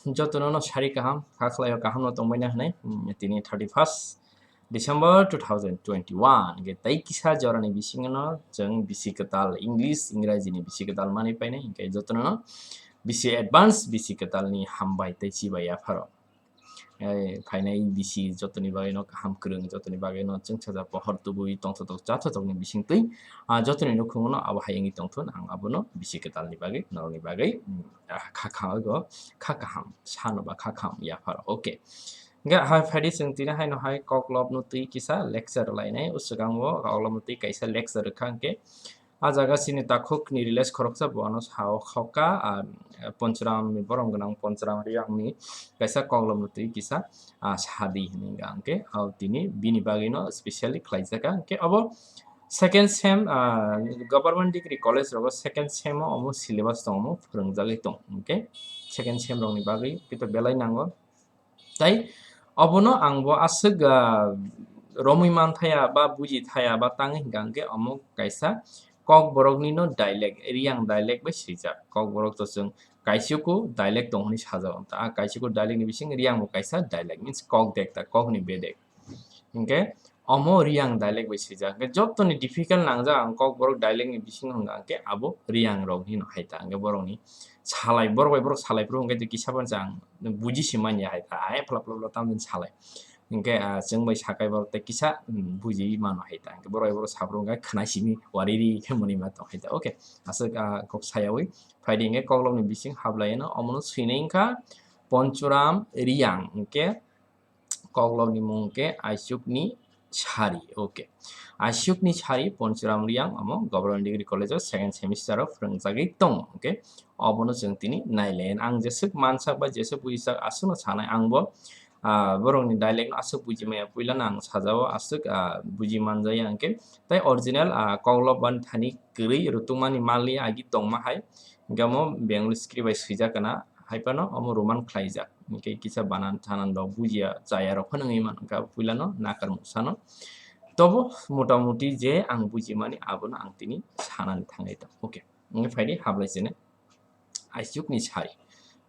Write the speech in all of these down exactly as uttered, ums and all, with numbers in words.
Jotono no sari kaham, kha khlaio kaham no tongbaina hwnwi, mm, tini thirty first December two thousand twenty one, hwnkhe tei kisa jorani bisingo no chwng bisi kwtal, English, Ingraji ni bisi kwtal manwi painai, hwnkhe jotono no bisi advance bisi kwtal ni hambai tei chibai yapharo. Eh, phainai bisi jotoni bagwi no kaham kwrwng, jotoni bagwi no chwngsacha pohor tubui tongthotok chathotok ni bisingtwi, ah, jotoni nukhungo no abo hai wngwi tongthun, ang abono bisi kwtal ni bagwi, norok ni bagwi, mm, ah, kha kha go, kha kaham, sano ba kha kaham yapharo. Okay. Hwnkhe hai phaidi chwng tini haino hai koklopno twi kisa lecture lainai, o swkango koklopno twi kaisa lecture rwkha hwnkhe, ah jaga chini takhukni release khoroksa bo ano sao kha kha, ah, Ponchuram ni borom gwnang Ponchuram Riyangni kaisa koklopno twi kisa, ah, sadi hwnwi hwnkha hwnkhe, ah, tini bini bagwino specially khlaijak kha. Hwnkhe abo second sem, ah, government degree college rogo second sem o omo syllabus tong omo phwrwngjagwi tong hwnkhe second sem rokni bagwi kito belai nango. Tai obono ang bo aswk, ah, romwi manthaya ba buji thaya ba tangwi hwnkha hwnkhe omo kaisa kokborokni no dialect, Riyang dialect bai swijak. Kokborok to chwng Kaisuku dialect tong hwnwi sajak. Ah, Kaisuku dialect ni bising Riyang bo kaisa dialect, means kok dekta, kok ni bedek. Hwnkhe omo Riyang dialect bai swijak. Hwnkhe jotoni difficult nangjak ang kokborok dialect ni bisingo hwnkha hwnkhe abo Riyang rokni no hai ta. Hwnkhe borokni salai, borok bai borok salai phuru hwnkhe kisa phano chang buji si manya hai ta. Hai phla phla phla tamni salai. Hwnkhe, ah, chwng bai sakai borok tei kisa, mm, buji mano hai ta. Hwnkhe borok bai borok saphuru hwnkhe khwna simi wariri khe mwnwi ma tong hai ta. Okay. Aswk, ah, kok sayawi phaidi hwnkhe koklopni bising hablai no omono swinai wngkha Ponchuram Riyang. Hwnkhe koklopni mung khe Aisukni Sari. Okay. Aisukni Sari Ponchuram Riyang omo Government Degree College o second semester o phwrwngjagwi tongo. Okay. Obono chwng tini nailaiya. Ang jeswk mansak ba jeswk bujijak aswkno sanai ang bo, ah, borokni dialect no aswk buji maya. Puilano ang sajao aswk, ah, buji manjaya hwnkhe. Tai original, ah, koklop ban thani kwrwi rwtwkmani mali agi tongma hai. Hwnkhe omo Bengali script bai swijak kana. Hai phano omo Roman khlaijak. Hwnkhe kisa banan thanan rok bujiya chaya rok phano wngwi mano. Hwnkhe puilano nakar mungsano. Tobo motamuti je ang bujimani abono ang tini sanani thangwi tong. Okay. Hwnkhe phaidi hablai chene. Aisukni Sari.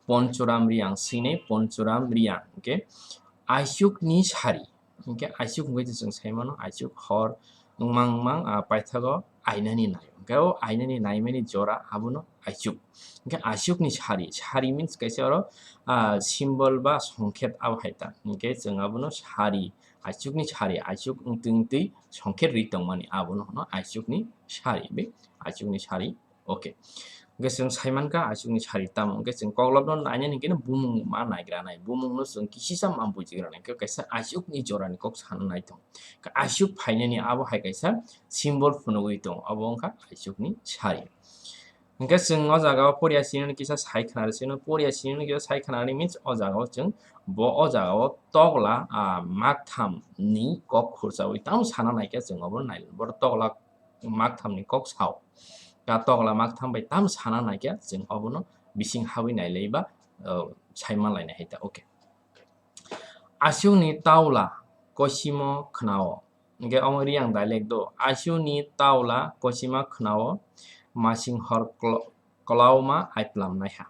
Ponchuram Riyang, swinai Ponchuram Riyang. Hwnkhe Aisukni Sari. Hwnkhe Aisuk hwnkhe chwng sai mano, Aisuk hor wngmang mang, ah, paithago ainani nai. Hwnkhe o ainani naimani jora abono Aisuk. Hwnkhe Aisukni Sari. Sari means kaisa oro, ah, symbol ba songkhet abo hai ta. Hwnkhe chwng abono Sari. Aisukni Sari. Aisuk wngtwi wngtwi songkhet ri tongmani abono hwno Aisukni Sari. Be Aisukni Sari. Okay. Hwnkhe chwng sai mankha Aisukni Sari tamo. Hwnkhe chwng koklopno nainani hwnkhe bumung ma naigra nai. Bumungno chwng kisisa ma bujigra nai. Hwnkhe kaisa Aisukni jorani kok sana nai tong. Aisuk phainani abo hai kaisa symbol phunugwi tong. Abo wngkha Aisukni Sari. Hwnkhe chwng o jaga o poriya sinino kisa sai khna rw sino. Poriya sinino kisa sai khna rw means o jaga o chwng bo o jaga o tokla, ah, maktham ni kok khurchawi tamo sana naikhe chwng obo nai. Bo tokla makthamni kok sao. Ta tokla maktham bai tamo sana naikhe chwng obono bising habwi nailaiba, uh, sai manlainai hai ta. Okay. Aisukni tokla kosimo khnao. Hwnkhe omo Riyang dialect do. Aisukni tokla kosima khnao, masing hor klo-, klauma aiplam naiha.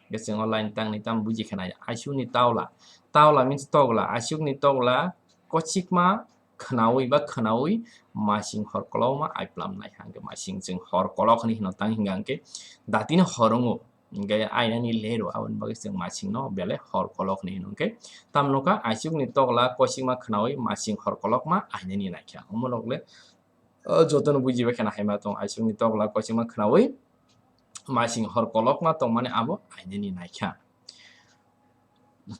Hwnkhe chwng o line tangni tamo buji khe nai. Aisukni tokla. Tokla means tokla. Aisukni tokla kochikma khnaui ba khnaui masing hor kolokma aiplam nai. Hwnkhe masing chwng hor kolok hinwi hino tang hwnkha hwnkhe datino hor wngo. Hwnkhe ainani lero aboni bagwi chwng masingno belai hor kolok hinwi hino. Hwnkhe tamo nokha aisukni tokla kochikma khnaui masing hor kolokma ainani naikha. Omo nokle, o, jotono bujiba kheno haima tong. Aisukni tokla kochikma khnaui masing hor kolokma tongmani abo ainani naikha.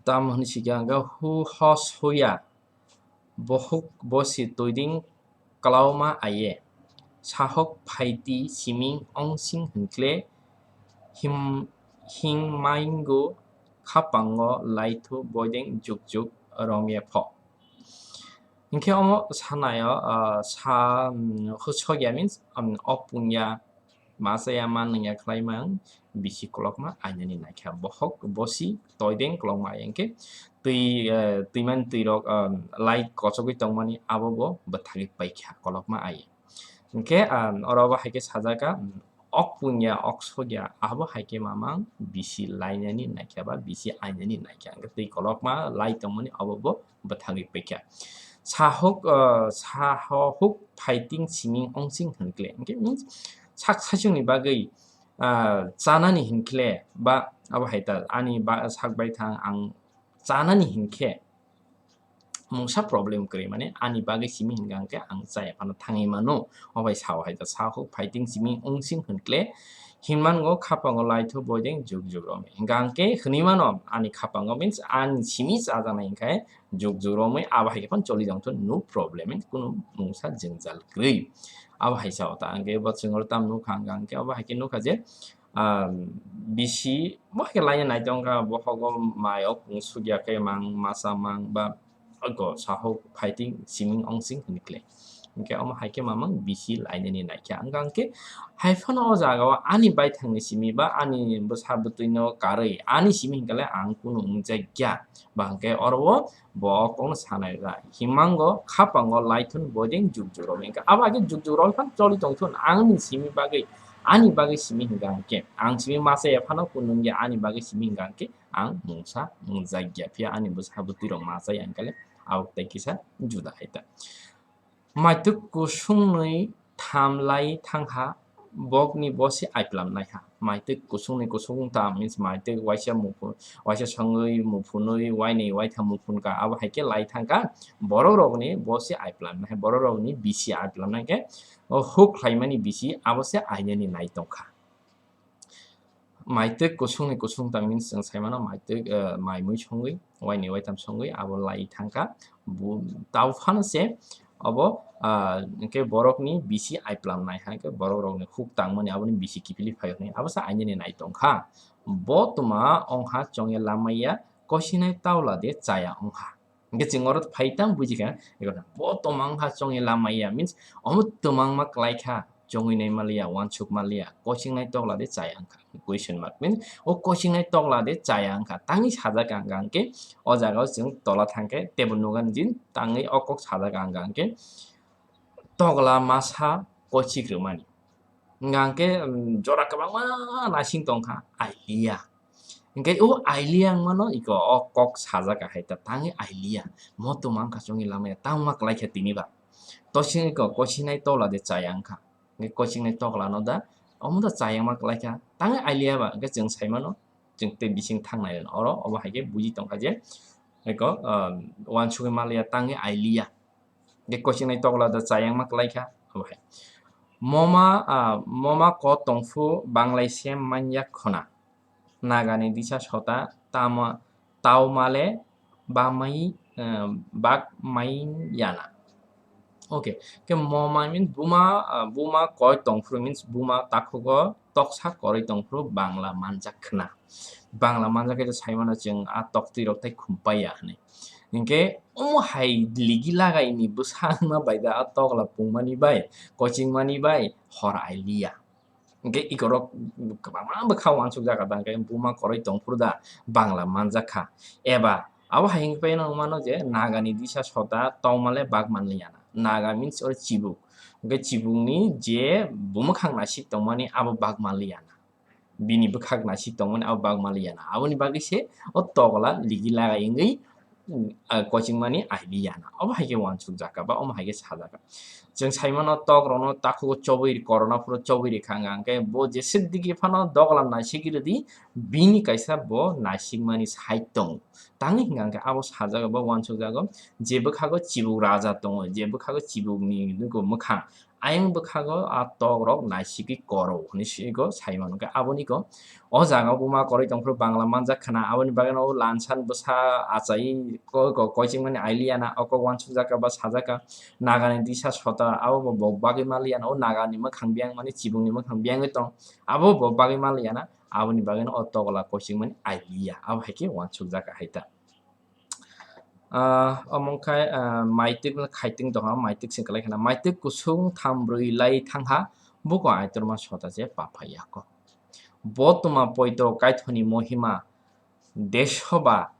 Tamo hwnwi sikha hwnkhe hu hos huya bohuk bosi toiding klauma aye. Sahok phaiti siming ongsing hwnkle him-, hingmaingo khapango laithu boideng jukjuk romye pho. Hwnkhe omo sanayo, ah, sa, um, hwsokya means, um, opungya, machaya, manwngya khlaimang bisi kolokma ainani naikha. Bohok bosi toideng kolokma ai hwnkhe twi, eh, twiman twirok, um, light kochogwi tongmani abo bo bwthagwi paikha kolokma ai. Hwnkhe, um, oro bo hai khe sajak kha, um, ok pungya, ok sokya, abo hai khe mamang bisi lainani naikha ba bisi ainani naikha. Hwnkhe twi kolokma lai tongmani abo bo bwthagwi paikha. Sahok, ah, sahok phaiting siming ongsing hwnkle. Hwnkhe means sak saichungni bagwi, ah, chanani hinkhle ba abo hai ta ani ba sak bai thang ang chanani hinkhe mungsa problem kwrwi, mane ani bagwi simi hinkha hwnkhe ang chaya phano thangwi mano. O bai sao hai ta, sahok phaiting simi ongsing hwnkle hinmango khapango laithu boideng juk juk romwi. Hinkha hwnkhe hwnwi mano ani khapango means ani simi chajaknai hinkhe juk juk romwi abo hai khe phano choli tongthun, no problem, means kunu mungsa jwngjal kwrwi. Abo hai sao ta, hwnkhe bo chwngno tam nukha hwnkha hwnkhe abo hai khe nukha je, ah, bisi bo hai khe laina nai tongkha, bohogo mai o pung sukya khe mang masa mang ba go sahok phaiting siming ongsing hwnkle. Hwnkhe omo hai khe mamang bisi lainani naikha. Hwnkha hwnkhe hai phano o jaga o ani baithangni simi ba ani bwsa bwtwino karwi ani simi hinkhe le ang kunu wngjakya. Ba hwnkhe oro o bo o kokno sanai rwkha. Himango khapango laithun boideng juk juk romwi hwnkha. Abo hai khe juk juk romwi phano choli tongthun. Angni simi bagwi, ani bagwi simi hwnkha hwnkhe, ang simi masa ya phano kunu wngya ani bagwi simi hwnkha hwnkhe ang mungsa wngjakya. Phiya ani bwsa bwtwi rok masa ya hwnkhe le abo tei kisa juda hai ta. Maitwk kusungni tham lai thangkha, bokni bo se aiplam naiha. Maitwk kusungni kusung tham means maitwk waisa muphun, waisa songwi muphunwi, wainwi waitham muphun ka, abo hai khe lai thangkha, borok rokni bo se aiplam naiha, borok rokni bisi aiplam nai khe, o huk khlaimani bisi abo se ainani nai tongkha. Maitwk kusungni kusung ta means chwng sai mano maitwk, eh, mai mui songwi, wainwi waitham songwi abo lai thangkha. Bu-, tao phano se abo, ah, hwnkhe borokni bisi aiplam nai hai khe borok rokni huk tangmani aboni bisi kiphilwi phai hwnwi abo se ainani nai tongkha. Bo tuma ongha chongya lamaiya kosinai taula de chaya ongha. Hwnkhe chwng oro phai tang buji kha, eko bo tuma wngkha chongwi lamaiya, means omo tuma wngma kwlai kha, chongwi nai maliya, uansuk maliya, kochingnai tokla de chaya wngkha, question mark, means o kochingnai tokla de chaya wngkha, tangwi sajak ang kha hwnkhe o jaga o chwng tola thang khe teibo nukha nini tangwi o kok sajak ang kha hwnkhe tokla masa kochik rwmani. Hwnkha hwnkhe, um, jora kwbangma naising tongkha, ailiya. Hwnkhe o ailiya wngmano iko o kok sajak hai ta, tangwi ailiya. Mo tuma wngkha chongwi lamaya, tangma kwlaikha tini ba. Toising iko kosinai tola de chaya wngkha. Hwnkhe kosingnai tokla no da, omo da chaya wngma kwlaikha. Tangwi ailiya ba, hwnkhe chwng sai mano, chwng tei bising thangnai rwno. Oro, obo hai khe buji tongkha je, iko, um, uansugwi maliya, tangwi ailiya. Hwnkhe kosingnai tokla da chaya wngma kwlaikha, obo hai. Moma, ah, moma ko tongphu banglai se manya khuna. Nagani disa sota tama, taumale bamai, eh, bak mai yana. Okay, ke moma means buma, ah, buma koi tongphuru means buma takhugo toksa koroi tongphuru Bangla manjak khna. Bangla manjak khe sai mano chwng a toktwi rok tei khumpaiya hwnwi. Hinkhe omo hai ligi lagai ni bwsakma bai da a tokla pungmani bai, kochingmani bai hor ailiya. Hinkhe ikorok kwbangma bwkha uansuk jaga da, hinkhe buma koroi tongphuru da Bangla manjak kha. Eba abo hai hinkhe phano wngmano je Nagani disa sota tongmale bak manliya na. Naga means oro chibuk. Hinkhe chibukni je bumwkhang naisik tongmani abo bak manliya na. Bini bwkhak naisik tongmani abo bak manliya na. Aboni bagwi se o tokla ligi lagai wngwi, mm, ah, kochingmani ailiya na. Obo hai khe uansuk jaka ba omo hai khe sajaka. Chwng sai mano tok rokno takhugo chobwi ri, korona phuru chobwi ri kha wngkha, hwnkhe bo jeswk digi phano doglam naisik rwdi, bini kaisa bo naisikmani side tongo. Tangwi hwnkha hwnkhe abo sajak abo uansuk jago, je bwkhago chibuk raja tongo, je bwkhago chibukni nugo mwkhang, ayang bwkhago a tok rok naisigwi koro hwnwi swigo sai mano. Hwnkhe aboni ko o jaga o buma koroi tongphuru Bangla manjak khna, aboni bagwino o lansan bwsa achai ko-, ko-, kochingmani ailiya na, o kok uansuk jaka ba sajaka, Nagani disa sota abo bo bok bagwi manliya na, o Nagani mwkhang biyang mani chibukni mwkhang biyangwi tong, abo bo bagwi manliya na, aboni bagwino o tokla kochingmani ailiya, abo hai khe uansuk jaka hai ta. Ah, omo wngkha, ah, maitwk no khaitwng tongkha, maitwk se kwlai khna. Maitwk kusung tham brwi lai thangkha, buko aitorma sota je papha yako. Bo tuma poito kaithoni mohima, desoba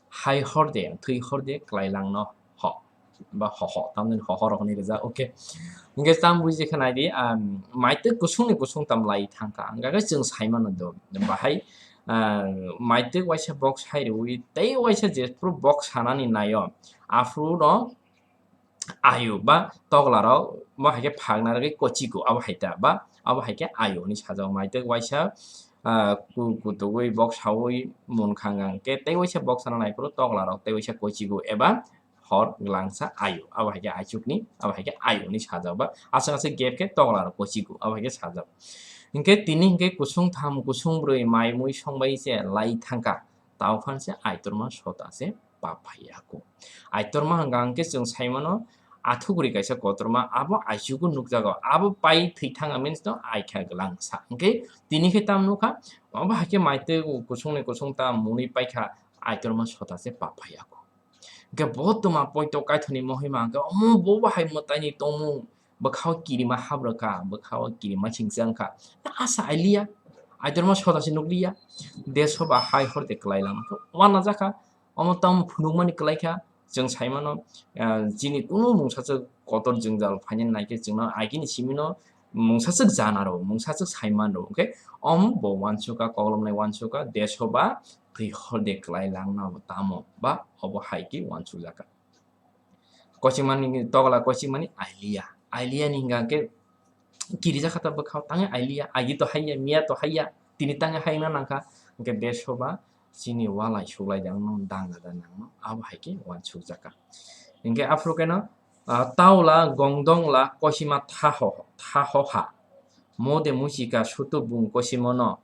hai horde, thwi horde kwlai langno ho. ba hoho, tamni hoho rok hinwi rijak. Okay. Hingke tam buji khe nai di, um, maitwk kusung ni kusung tam lai thang kha. Hingke khe chwng sai mano do, bahai, ah, maitwk waisa bok sai rwui tei waisa jephru bok sanani naio, aphuru no ayu ba tokla rok bo hai khe phagna rwgwi kochigo, abo hai ta ba abo hai khe ayu hinwi sajak. Maitwk waisa, ah, ku-, kutugwi bok saui mun kha hingke tei waisa bok sana nai phuru tokla rok tei waisa kochigo eba hor glangsa ayu, abo hai khe aichukni, abo hai khe ayu hinwi sajak ba aswk aswk gap khe tokla rok kochigo, abo hai khe sajak. Hingke tini hingke kusung tham kusung brwi mai mui songbai se lai thang kha, tao phan se aitorma sota se pap phai ya kho. Aitorma hingka hingke chwng sai mano athukri kaisa kotorma abo aichugo nukjago, abo pai thwi thang means no ai kha glangsa. Hingke tini khe tam nukha, abo hai khe maitwk kusung ni kusung ta muni pai kha, aitorma sota se pap phai ya kho. Hingke bo twma poito kaithoni mohima hingke omo bo bahai mwtaini tongmung, bwkhao kirima habrwkha, bwkhao kirima singsa wngkha. Ta asa ailiya, aitorma sota se nukliya, deso ba hai hor de kwlai lama khe wanajakha, omo tamo phunukmani kwlaikha, chwng sai mano, ah, chini kunu mungsaswk kotor jwngjal phainani naikhe chwngno agini simino mungsaswk jana rw, mungsaswk sai man rw, hwnkhe omo bo wansukha, koklomnai wansukha, deso ba twi hor de kwlai langna bo tamo ba obo hai khe wansukjakha. Kochimani tokla kochimani ailiya, ailiya ni hingka khe kirijak kha ta bwkhao tangwi ailiya, agi to haiya, miya to haiya, tini tangwi haina nangkha, hingke deso ba chini walai suklai de ang no danga da nang no, abo hai khe wansukjakha. Hingke aphuru khe no, ah, taula gongdongla kochima thaho, thaho ha, mode muchika sutu bung kochimo no,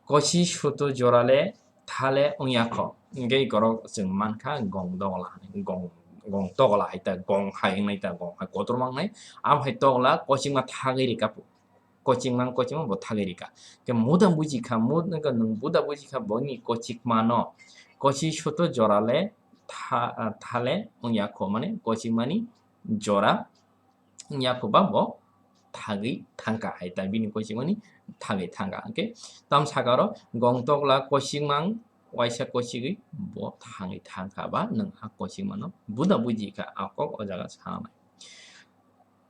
kochi sutu jorale thale wngya kho. Hingke ikorok chwng mankha gong dogla, gong, gong togla hai ta, gong hai wngnai ta, gong hai kotorma wngnai. Abo hai togla kochima thagwi rika, kochimang, kochimang bo thagwi rika. Ke muda bujikha, mud-, nwng buda bujikha boni kochikmano. Kochi sutu jorale tha-, thale wngya kho, mane kochimani jora wngya kho ba bo thagwi thangkha hai ta, bini kochimani thagwi thangkha. Hwnkhe tam saka oro gong tokla kochimang waisa kochigwi bo thangwi thangkha ba nwng a kochimano buda bujikha, a kok o jaga sanai.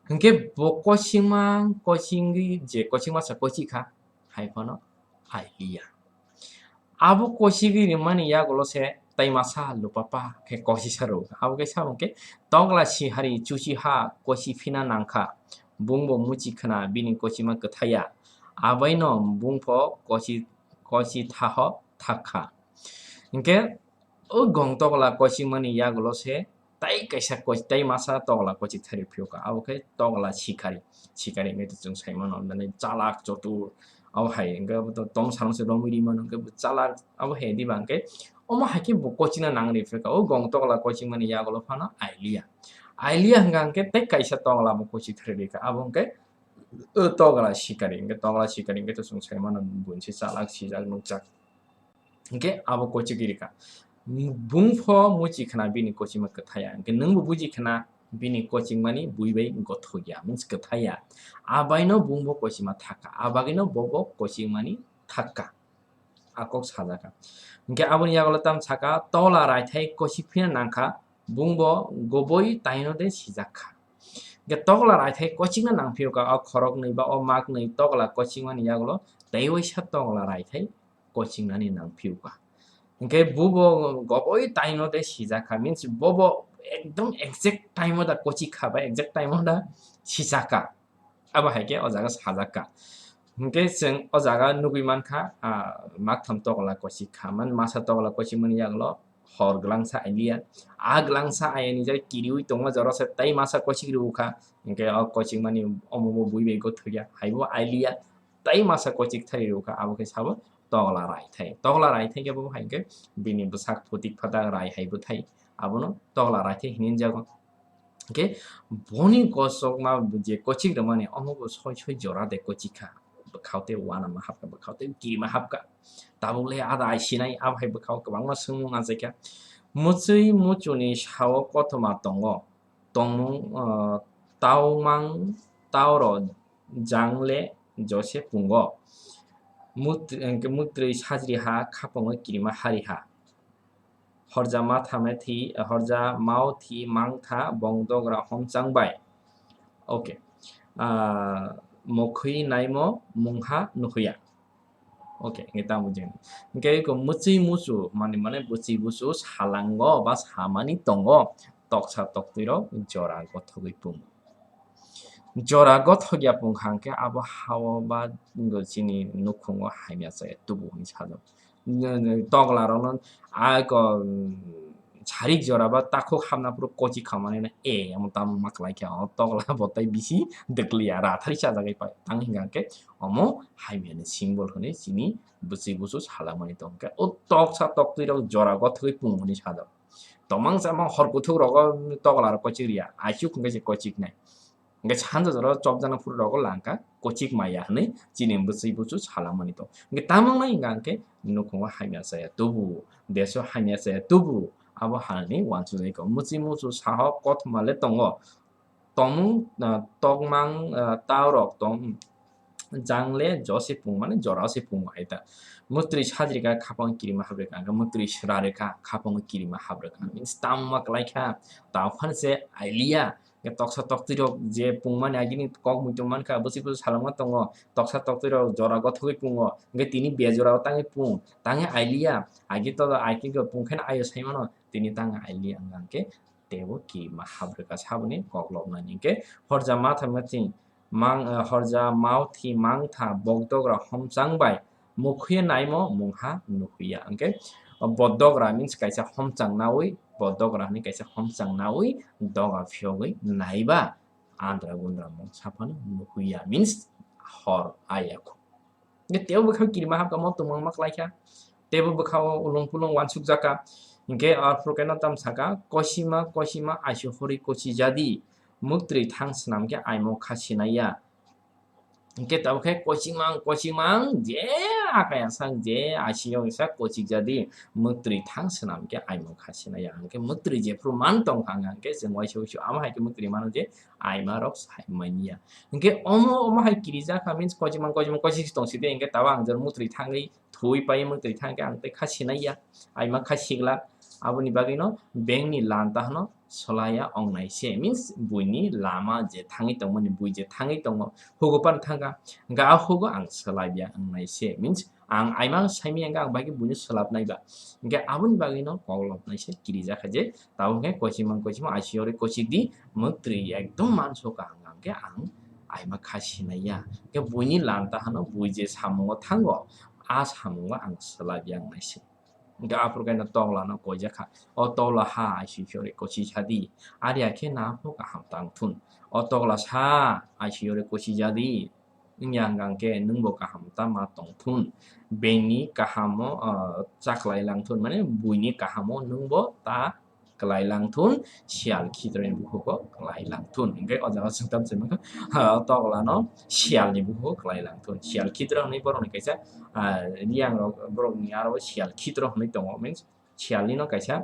Hwnkhe bo kochimang kochingwi je kochimasa kochikha hai phano ailiya. Abo kochigwi rimani yagulo se tai masa lupapa khe kochisa rw. Abo khe sabo khe tokla sihari chuchi ha kochi phina nangkha. Bungbo muchi khna bini kochima kwthaiya. Abaino bungpho kochi, kochi thaho thakha. Hwnkhe o gong tokla kochimani yagulo se tai kaisa koch-, tai masa tokla kochik thari phiyokha, abo khe tokla sikari. Sikari hwnkhe to chwng sai mano, mane chalak chotur, abo hai hwnkhe abo to tom sano se romwi ri mano, hwnkhe bo chalak abo hai diba hwnkhe omo hai khe bo kochina nang ri phiyokha, o gong tokla kochimani yagulo phano ailiya. Ailiya hwnkha hwnkhe tai kaisa tokla bo kochik thari rikha, abo hwnkhe o tokla sikari, hwnkhe tokla sikari hwnkhe to chwng sai mano, buini se chalak sijak nukjak. Hwnkhe abo kochigwi rikha. Bungpho muchi khna bini kochima kwthaiya. Hwnkhe nwngbo buji khna bini kochingmani bui bai gothokya, means kwthaiya. Abaino bungbo kochima thakha. Abagwino bobo kochingmani thakha. A kok sajakha. Hwnkhe aboni yagulo tam saka, tokla raithai kochik phina nangkha, bungbo goboi taino de sijakkha. Hwnkhe tokla raithai kochikna nangphiyokha, o khoroknwi ba o maknwi tokla kochikmani yagulo tei waisa tokla raithai kochingnani nangphiyokha. Hwnkhe bubo goboi taino de sijakha, means bobo ekdom exact time o da kochikha ba exact time o da sijakha. Abo hai khe o jaga sajakha. Hwnkhe chwng o jaga nugwi mankha, ah, maktham tokla kochikha, man masa tokla kochikmani yagulo hor glangsa ailiya. A glangsa ayani jai kiriwi tongma jora se tai masa kochik rwkha. Hwnkhe o kochikmani omo bo bui bai gothokya, haibo ailiya. Tai masa kochik thari rwkha, abo khe sabo tokla raithai. Tokla raithai khe bo hai khe bini bwsak phutik phatak rai hai bwthai. Abono tokla raithai hinwi jago. Hwnkhe boni gosokma je kochik rwmani omo bo soi soi jora de kochikha. Bwkhao tei uanama hapkha, bwkhao tei kirima hapkha. Tabuk le ada ai sinai, abo hai bwkhao kwbangma swngmung achaikha. Muchwi muchuni sao kothoma tongo. Tongmung, ah, taumang tauro jangle jose pungo. Mut-, mutrwi sajri ha, khapangwi kirima hari ha. Horja ma thame thi, horja mao thi mang tha bongdogra homchang bai. Okay. Ah, mokhwi naimo mungha nuhuya. Okay, nge tamo jeng. Nge ko muchi muchu mani mane buchi buchu salango ba samani tongo toksa toktwi rok jora gothogwi pungo. Jora gothogya pungkha hwnkhe abo hao ba chini nukhungo hamya chaya tubu hwnwi sajak. Tokla rokno a ko, um, sarik jora ba takhuk hapna phuru kochi khamani no e amo tamo maklai khe o tokla bo tai bisi dekliya rathari chajagwi pai tang hingka khe omo hamya ni symbol hwnwi chini bwswi busu salamani tongkhe o toksa toktwi rok jora gothogwi pungmani sajak. Tomang chamang hor kuthuk rogo tokla rok kochik riya, aichuk hwnkhe se kochik nai. Hwnkhe sanja jora chopjana phuru rogo langkha kochik maya hwnwi chini bwswi busu salamani tong. Hwnkhe tamang nai hwnkha hwnkhe nukhungo hamya chaya tubu, deso hamya chaya tubu, abo hani wansugwi kok. Muchi muchu saho kothoma le tongo. Tomung, ah, tokmang, ah, tao rok tong, jang le jo se pung mani jora se pung hai ta. Muktri sajrika khapang kirima habrika, hwnkhe muktri srarika khapang kirima habrika. Means tamma klaikha, tao phan se ailiya. Hwnkhe toksa toktwi rok je pungmani agini kok muitu mankha, bwswi bwswi salangma tongo. Toksa toktwi rok jora gothogwi pungo. Hwnkhe tini bejora o tangwi pung, tangwi ailiya. Agi to, agi go pung kheno ayo saimano. Tini tangwi ailiya wngkha hwnkhe teibo kirima habrika saboni kok lobnani. Hwnkhe horja ma thangma thing, mang, eh, horja mao thi mang tha bokdogra homchang bai. Mukhwi naimo mungha nuhwiya. Hwnkhe, o bodogra means kaisa homchang nawi, bodogra hwnwi kaisa homchang nawi, doga phiyogwi naiba andra gundra mung saphano nuhwiya means hor ayakhu. Hwnkhe tebo bwkha kirima hapkha mo tumung ma klaikha. Tebo bwkha o ulung pulung wansukjakha. Hwnkhe arphuru keno tam saka, kosima, kosima, aisi hori kosi jadi, muktri thang swnam khe aimo kha sinaiya. Hwnkhe tabuk khe kochimang, kochimang, je akai asang, je asiyong sak kochik jadi, muktri thang swnam khe aimo kha sinaiya. Hwnkhe muktri jephru man tongkha hwnkha hwnkhe chwng waisa waisa amo hai khe muktri mano je aima rok sai manya. Hwnkhe omo, omo hai kirijak kha means kochimang, kochimang, kochik tong sidi hwnkhe tabuk ang jora muktri thangwi thwi pai muktri thang khe ang tei kha sinaiya. Aima kha siglak. Aboni bagwino bengni lanta hwno swlaiya wngnai se, means buini lama je thangwi tongmani, bui je thangwi tongo, hugo phano thangkha, hwnkhe a hugo ang swlaiya wngnai se, means ang aima saimanya hwnkhe ang bai khe buino swlapnai ba, hwnkhe aboni bagwino kok lobnai se kirijak kha je, tabuk khe kochimang kochimang aisi ori kochik di, muktri ekdom manso kaham hwnkhe ang aima kha sinaiya, hwnkhe buini lanta hwno bui je samungo thango, a samungo ang swlaiya wngnai se. Hwnkhe aphuru kaino toglano koijak kha. O togla ha, aisi phiyori kochi jadi. Ari ya khe na pho kaham tang thun. O togla sa, aisi phiyori kochi jadi. Wngya hwnkha hwnkhe nwngbo kaham ta ma tong thun. Bengni kahamo, ah, chaklai lang thun. Mane buini kahamo nwngbo ta klai lang thun. Siyal khitroni bukhugo klai lang thun. Hwnkhe o jaga swngtam se mankha, ah, toglano siyalni bukhugo klai lang thun. Siyal khitro hwnwi borokni kaisa ah, riyang rok borokni aro siyal khitro hwnwi tongo, means siyalni no kaisa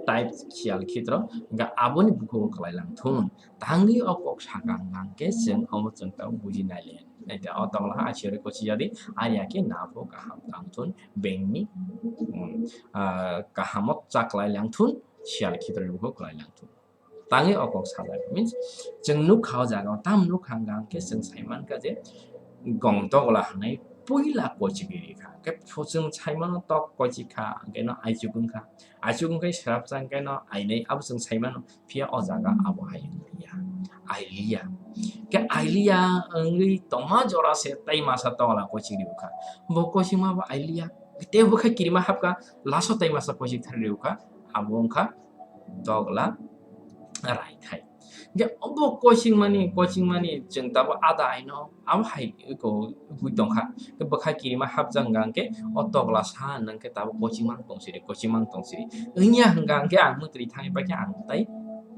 type siyal khitro, hwnkhe aboni bukhugo klai lang thun. Tangwi o kok sakha hwnkha hwnkhe chwng omo chwng tabuk buji nai le. Naithe o togla ha aisi ori kochi jadi, ari ya khe na pho kaham tang thun, bengni, um, ah, kahamo chaklai lang thun, siyal khitroni bukhugo klai lang thun. Tangwi o kok sajak. Means, chwng nukha o jaga o, tam nukha hwnkha hwnkhe chwng sai mankha je gong togla hwnwi puila kochigwi rikha. Hwnkhe chwng sai mano tok kochikha, hwnkhe no aichuk wngkha. Aichuk wngkhe swrapsa hwnkhe no ainai, abo chwng sai mano. Phiya o jaga abo hai wngya. Ailiya. Hwnkhe ailiya wngwi tongma jora se tei masa togla kochigwi rikha. Bo kochima bo ailiya. Tei bwkha kirima hapkha, laso tei masa kochik thari rikha. Abo wngkha togla raithai. Hwnkhe obo kochingmani, kochingmani chwng tabuk ada aino abo hai eko wngwi tongkha. Hwnkhe bwkha kirima hapjak hwnkha hwnkhe o togla sa hwnkhe tabuk kochingmang tongsiri, kochingmang tongsiri. Wngya hwnkha hwnkhe ang mwtri thangwi paikhe ang tai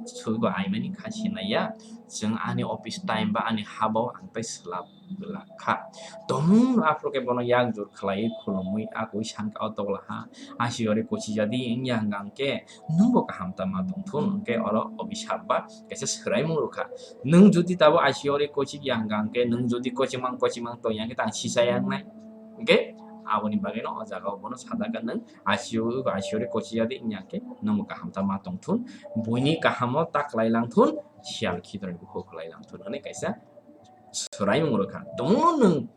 suibo aimani kha sinaiya. Chwng ani office time ba ani habao ang tai swlap. Glak kha. Tongmung no aphuru khe bono yak jur khlaiwi khulumwi a koi san kha o togla ha. Aisi ori kochi jadi wngya hwnkha hwnkhe nwngbo kaham ta ma tong thun hwnkhe oro obisap ba kaisa swraimung rwkha. Nwng jodi tabuk aisi ori kochi ya hwnkha hwnkhe nwng jodi kochimang kochimang tongya hwnkhe tang sisa ya wngnai. Hwnkhe Aboni bagwino o jaga o bono sajak kha, nwng I C U, I C U ri kochiyadi wngya khe nwngbo kaham ta ma tongthun, buini kahamo ta kwlai langthun, siyal khitorni bukhuk kwlai langthun hwnwi kaisa swraimung rwkha. Tongno nwng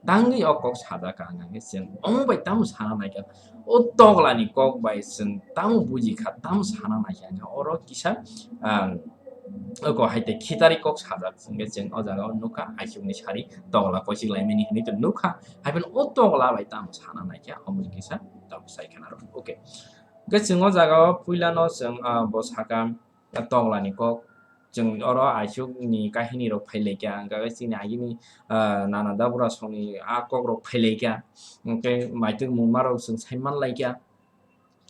tangwi o kok sajak kha hwnka khe chwng omo bai tamo sana naikha, o toglani kok bai chwng tamo bujikha, tamo sana naikha hwnka oro kisa, ah, oko hai tei khitari kok sajak hwnkhe chwng o jaga o nukha, aisukni sari togla kochik laimani hinwi to nukha, hai phano o togla bai tamo sana naikha, omo kisa tamo sai khna rw. Okay. Hwnkhe chwng o jaga o puila no chwng, ah, bo sakha, ah, togla ni kok, chwng oro aisuk ni kahini rok phailaikha, hwnkhe chini agini, ah, nana dabura songni a kok rok phailaikha, hwnkhe maituk mungma rok chwng sai manlaikha.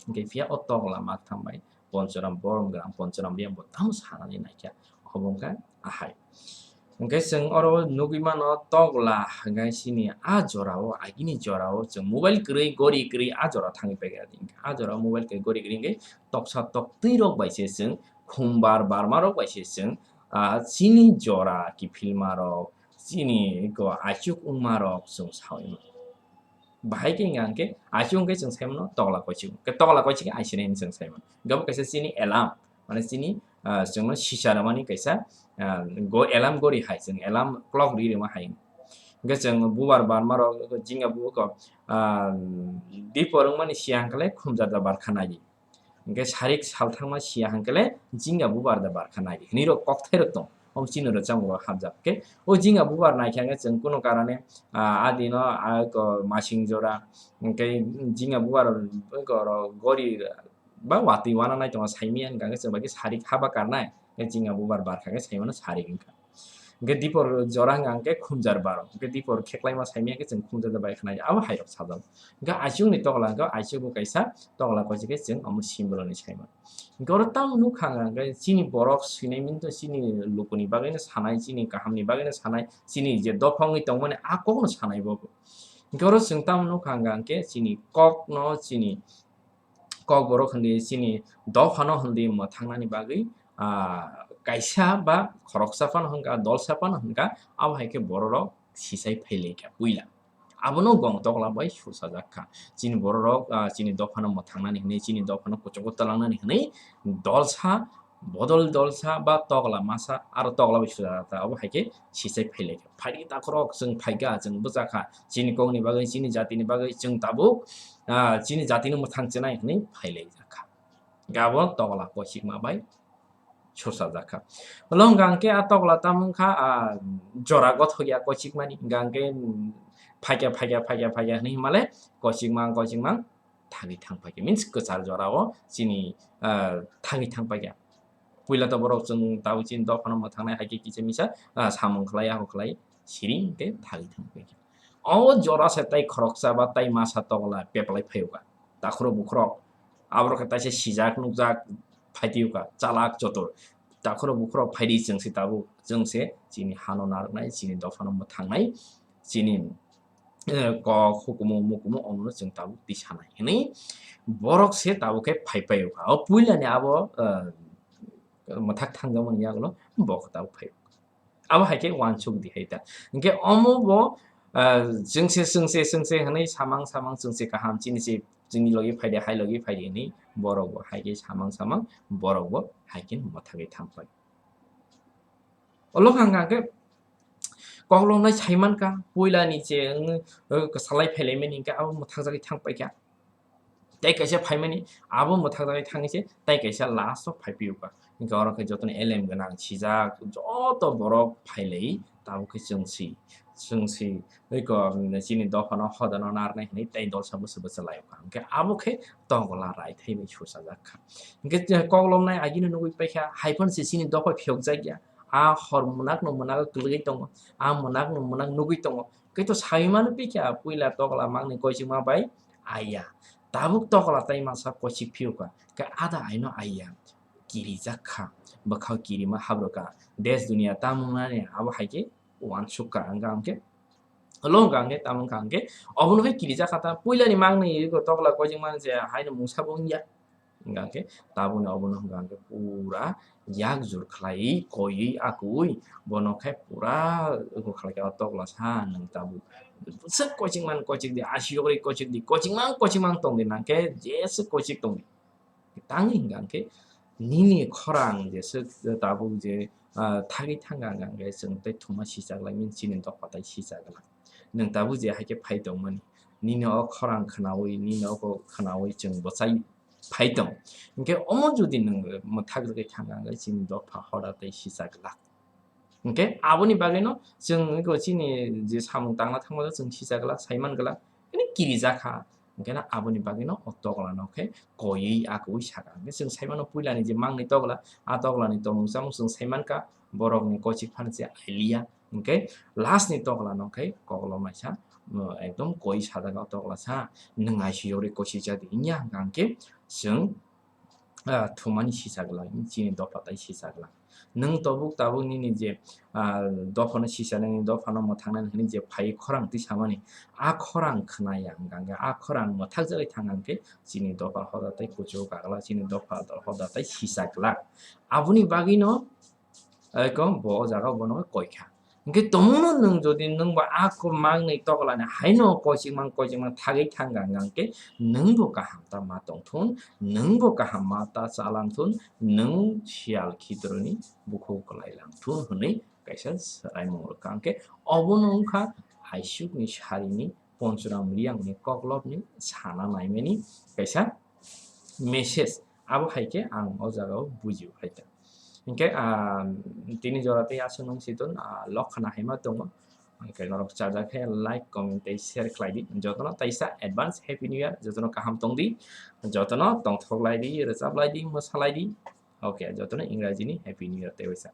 Hwnkhe phiya o togla maktham bai Ponchoram, Borom Gram Ponchoram Riyang bo tamo sanani naikha, obo wngkha ahai. Hwnkhe chwng oro nugwi mano togla hwnkhe chini a jorao, agini jorao chwng mobile kwrwi, gori kwrwi a jora thangwi paikha. A jorao mobile kwrwi, gori kwrwi hwnkhe toksa toktwi rok bai se chwng, khumbar barma rok bai se chwng, ah, chini jora kiphilma rok, chini eko aisuk wngma rok chwng saui mano. Bahai khe hwnka hwnkhe, aisuk hwnkhe chwng sai mano togla koichik. Hwnkhe togla koichik khe aisuk hinwi chwng sai mano. Hwnkhe bo kaisa chini alarm, mane chini, ah, chwngno sisa rwmani kaisa, ah, go-, alarm gori hai, chwng alarm clock ri rwma hai. Hwnkhe chwng bubar barma rok, jinga bu ko, ah, dipor wngmani siya hwnkhe le khumjada barkha nai. Hwnkhe sarik salthangma siya hwnkhe le jinga bubar da barkha nai hinwi rok kokthai rok tong. Omo chini rwchapmung rok hapjak khe o jinga bubar naikha hwnkhe chwng kunu karane, ah, adino, ah, ko masing jora hwnkhe jinga bubar oro gori ba watwi wana nai tongo saimanya hwnkha hwnkhe chwng bai khe sarik haba karnai hwnkhe jinga bubar barkha khe saimano sarik wngkha. Hwnkhe dipor jora hwnkha hwnkhe khumjar baro. Hwnkhe dipor kheklaima saimanya khe chwng khumjar da bai khwnai. Abo hai rok sajak. Hwnkhe aisuk ni togla hwnkhe aisuk bo kaisa togla koichik khe chwng omo symbol ni saimano. Hwnkhe oro tamo nukha hwnkha hwnkhe chini borok swinai mani to chini lukuni bagwi no sanai, chini kaham ni bagwi no sanai, chini je dopha wngwi tongmani a kok no sanai bo. Hwnkhe oro chwng tamo nukha hwnkha hwnkhe chini kok no chini Kokborok hwnwi chini dophano hwnwi mwthangnani bagwi, ah, kaisa ba khoroksa phano hwnkha, dolsa phano hwnkha, abo hai khe bororok sisai phailaikha puila. Abono gong tokla bai sursajak kha. Chini bororok, ah, chini dophano mwthangnani hwnwi, chini dophano kuchugo twlangnani hwnwi dolsa, bodol dolsa ba tokla masa, aro tokla bai sursajak kha. Abo hai khe sisai phailaikha. Phaidi takhorok chwng phaikha, chwng bwchakha. Chini kokni bagwi, chini jatini bagwi chwng tabuk, ah, chini jatini mwthang chenai hwnwi phailaijak kha. Gabo tokla kochikma bai sursajak kha. Ulo hwnkha hwnkhe a tokla tamo wngkha, ah, jora gothok ya kochikmani. Hwnkha hwnkhe, mm, phaikya, phaikya, phaikya, phaikya hwnwi himale kochikma, kochikma thangwi thang phaikya. Means kwchar jorao chini, ah, thangwi thang phaikya. Puila to borok chwng tabuk chini dophano mwthangnai hai khe kisa misa, ah, samung khlai, abo khlai, siri hwnkhe thagwi thang paikha. O jora se tai khoroksa ba tai masa tokla peplai phaio kha. Takhro bukhro aborok khe taisa sijak nukjak phaitio kha, chalak chotor. Takhro bukhro phaidi chwng se tabuk, chwng se chini hano narwknai, chini dophano mwthangnai, chini, eh, kok hukumu mukumu omono chwng tabuk tisanai hwnwi borok se tabuk khe phai paio kha. O puilani abo, eh, mwthak thangjakmani yagulo bo khe tabuk phaio. Abo hai khe uansuk di hai ta. Hwnkhe omo bo, ah, chwng se, chwng se, chwng se hwnwi samang samang chwng se kaham chini se chini logi phaidi, hai logi phaidi hwnwi borok bo hai khe samang samang borok bo hai khe mwthagwi thang pai. Olo hwnkha hwnkhe koklomnai sai mankha, puilani je wng, wng kwsalai phailaimani hwnkhe abo mwthangjagwi thang paikha. Tei kaisa phaimani abo mwthangjaknai thangwi se tei kaisa last o phaiphiyokha. Hwnkhe oro khe jotono elem gwnang sijak joto borok phailai tabuk khe chwng si, chwng si eko, um, chini dophano hodano narwknai hwnwi tei dolsa bwswk bwswk laiyokha. Hwnkhe abo khe tokla raithai bai sursajak kha. Hwnkhe koklomnai agini nugwi paikha, hai phano se chini dopha phiyokjakya. A hor mwnakno mwnago kwlwgwi tongo, a mwnakno mwnak nugwi tongo. Khe to sai mano pikha, puila tokla mangni koichima bai aiya. Tabuk tokla tai masa kochik phiyokha, khe ada aino aiya kirijak kha, bwkhao kirima habrwkha, desh duniya tamung nani abo hai khe uansuk kha, hwnkha hwnkhe, olo hwnkha hwnkhe, tamung kha hwnkhe, obono khe kirijak kha ta, puilani mangni rwgwi tokla kochik mani se haino mungsa bo wngya, Hingkha khe tabukni obono hingkha khe pura yak jur khlaiwi koiwi akwui bono khe pura eko khlai khe o tokla sa nwng tabuk. Swk koching man kochik di, asi yogri kochik di, koching man koching man tong di nang khe jeswk kochik tong di. Tangwi hingkha khe nini khorang jeswk tabuk je, ah, thagwi thangkha hingkha khe chwng tei thuma sichak lai mani chini dopha tai sichak glak. Nwng tabuk je hai khe phai tongmani. Nini o khorang khnaui, nini oko khnaui chwng bwchai phai tong. Hingkhe omo jodi nwng mwthak rwgwi thangkha hingkhe chini dopha hoda tei sichak glak. Hingkhe aboni bagwino chwng eko chini je samung tangna thangma chwng sichak glak, saiman glak, hingkhe kirijakha. Hingkhe aboni bagwino o toglano khe koiwi akwui sakha. Hingkhe chwng saimano puilani je mangni togla, a toglani tongmung chamung chwng saimankha, borokni kochik phano se ailiya. Hingkhe last ni toglano khe koklop naisa, ekdom koi sajak o tokla sa, nwng aisi yogri kosi chadi wngya hingkha hingkhe chwng, ah, thumani sichak glak, chini dopha tai sichak glak. Nwng tabuk tabuk nini je, ah, dophano sichani, dophano mwthangnani hwnwi je phai khorang twi samani, a khorang khwnaya hingkha hingkhe a khorang mwthakjagwi thangkha hingkhe chini dopha hoda tai kuchugo kaglak, chini dopha hoda tai sichak glak. Aboni bagwino eko bo o jaga bono koikha. Hingkhe tongmungno nwng jodi nwng ba a ko mangni toglani haino kochik mang kochik mang thagwi thangkha hingkha hingkhe nwng bo kaham ta ma tongthun, nwng bo kaham ma ta chalangthun, nwng siyal khitroni bukhuk kwlai langthun hwnwi kaisa swraimung rwkha. Hingkhe obono wngkha aisukni sarini Ponchuram Riyangni koklopni sana naimani kaisa message. Abo hai khe ang o jaga o buji phaikha. Hingkhe, ah, tini jora tei aswk nung siton, ah, lok khna hai ma tongo. Hingkhe norok chajak khe like, comment tei share khlai di. Jotono taisa advance Happy New Year, jotono kaham tong di, jotono tongthok lai di, rwchap lai di, mwsa lai di. Okay, jotono Ingrajini Happy New Year tei waisa.